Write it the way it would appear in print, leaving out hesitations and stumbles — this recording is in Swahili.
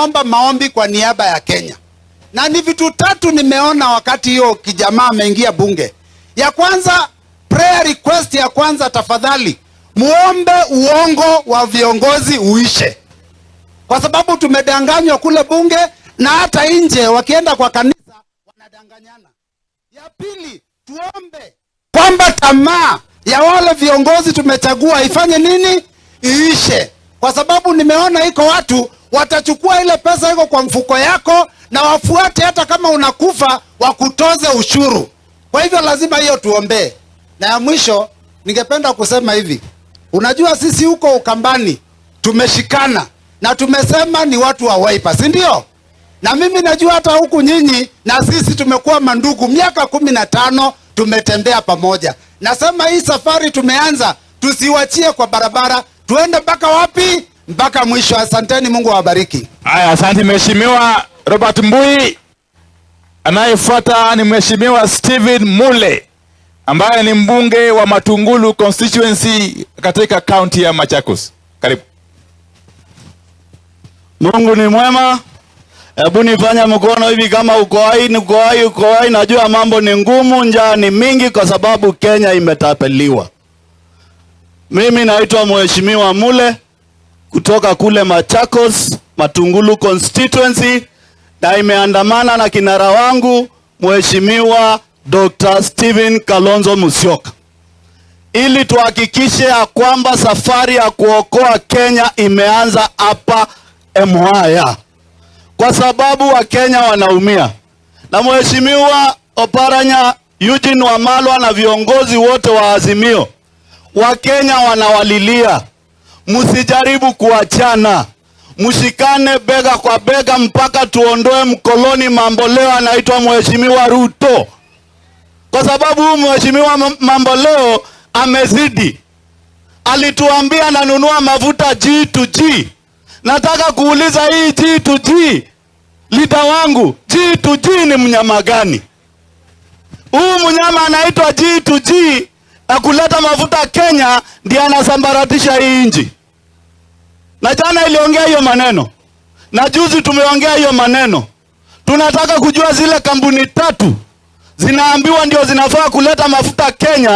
Tunaomba maombi kwa niaba ya Kenya, na ni vitu tatu nimeona wakati hiyo kijamaa ameingia bunge. Ya kwanza, prayer request ya kwanza, tafadhali muombe uongo wa viongozi uishe, kwa sababu tumedanganywa kule bunge na hata nje, wakienda kwa kanisa wanadanganyana. Ya pili, tuombe kwamba tamaa ya wale viongozi tumechagua ifanye nini? Iishe, kwa sababu nimeona iko watu watachukua ile pesa iko kwa mfuko yako na wafuate, hata kama unakufa wakutoze ushuru. Kwa hivyo lazima hiyo tuombee. Na ya mwisho, ningependa kusema hivi, unajua sisi huko Ukambani tumeshikana na tumesema ni watu wa Wiper, si ndio? Na mimi najua hata huku nyinyi na sisi tumekuwa mandugu miaka 15 tumetembea pamoja. Nasema hii safari tumeanza, tusiwachie kwa barabara, tuende mpaka wapi? Mpaka mwisho. Asanteni, Mungu awabariki. Haya, asante Mheshimiwa Robert Mbui. Anayefuata ni Mheshimiwa Stephen Mule ambaye ni mbunge wa Matungulu constituency katika kaunti ya Machakos. Karibu. Mungu ni mwema. Hebu nifanya mkono hivi kama uko hai, uko hai, uko hai. Najua mambo ni ngumu, njaa ni mingi kwa sababu Kenya imetapeliwa. Mimi naitwa Mheshimiwa Mule kutoka kule Machakos, Matungulu constituency, na imeandamana na kinara wangu Mheshimiwa Dr. Stephen Kalonzo Musyoka ili tuhakikishe ya kwamba safari ya kuokoa Kenya imeanza hapa Mwaya, kwa sababu Wakenya wanaumia. Na Mheshimiwa Oparanya Eugene Wamalwa na viongozi wote wa Azimio, Wakenya wanawalilia, msijaribu kuachana, mshikane bega kwa bega mpaka tuondoe mkoloni mamboleo anaitwa Mheshimiwa Ruto, kwa sababu huyu Mheshimiwa mamboleo amezidi. Alituambia ananunua mafuta G to G. Nataka kuuliza hii G to G, leader wangu, G to G ni mnyama gani? Huyu mnyama anaitwa G to G na kuleta mafuta Kenya ndiye anasambaratisha hii nchi. Na jana iliongea hiyo maneno, na juzi tumeongea hiyo maneno. Tunataka kujua zile kampuni tatu zinaambiwa ndio zinafaa kuleta mafuta Kenya.